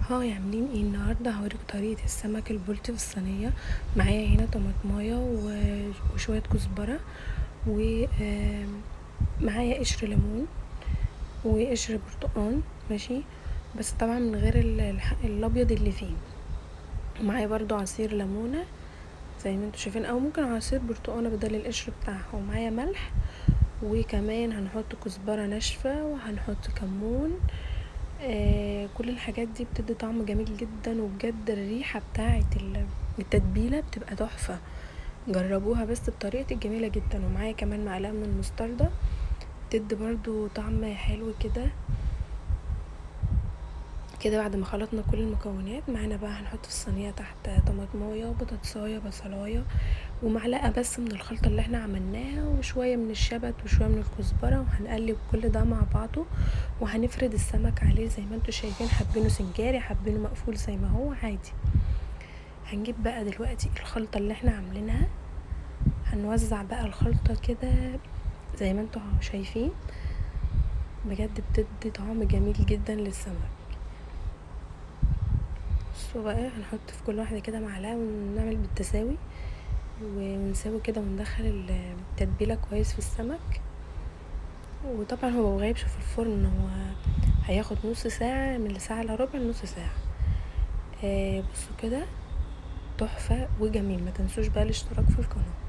Hi، عاملين ايه النهارده؟ هوريكم طريقه السمك البلطي في الصينيه. معايا هنا طماطمايه وشوية كزبره، ومعايا قشر ليمون وقشر برتقان، ماشي، بس طبعا من غير الابيض اللي فيه. ومعايا برضو عصير ليمونه زي ما انتم شايفين، او ممكن عصير برتقانه بدل القشر بتاعها. ومعايا ملح، وكمان هنحط كزبره ناشفة وهنحط كمون. كل الحاجات دي بتدي طعم جميل جدا، وبجد الريحة بتاعه التتبيله بتبقى تحفة. جربوها بس بطريقتي الجميلة جدا. ومعايا كمان معلقه من المستردة تدي برضو طعم حلو كده كده. بعد ما خلطنا كل المكونات معانا بقى هنحط في الصينية تحت طماطمايه وبطاطسايه بصلايه ومعلقة بس من الخلطة اللي احنا عملناها، وشوية من الشبت وشوية من الكزبره، وهنقلب كل ده مع بعضه وهنفرد السمك عليه زي ما انتوا شايفين. حابينه سنجاري، حابينه مقفول زي ما هو عادي. هنجيب بقى دلوقتي الخلطة اللي احنا عاملينها، هنوزع بقى الخلطة كده زي ما انتوا شايفين. بجد بتدي طعم جميل جدا للسمك. بصوا بقى هنحط في كل واحدة كده معلقه ونعمل بالتساوي ونساوي كده، وندخل التتبيله كويس في السمك. وطبعا هو مغيبش في الفرن، هو هياخد نص ساعة، من ساعة الا ربع لنص ساعة. بصوا كده تحفة وجميل. ما تنسوش بقى الاشتراك في القناة.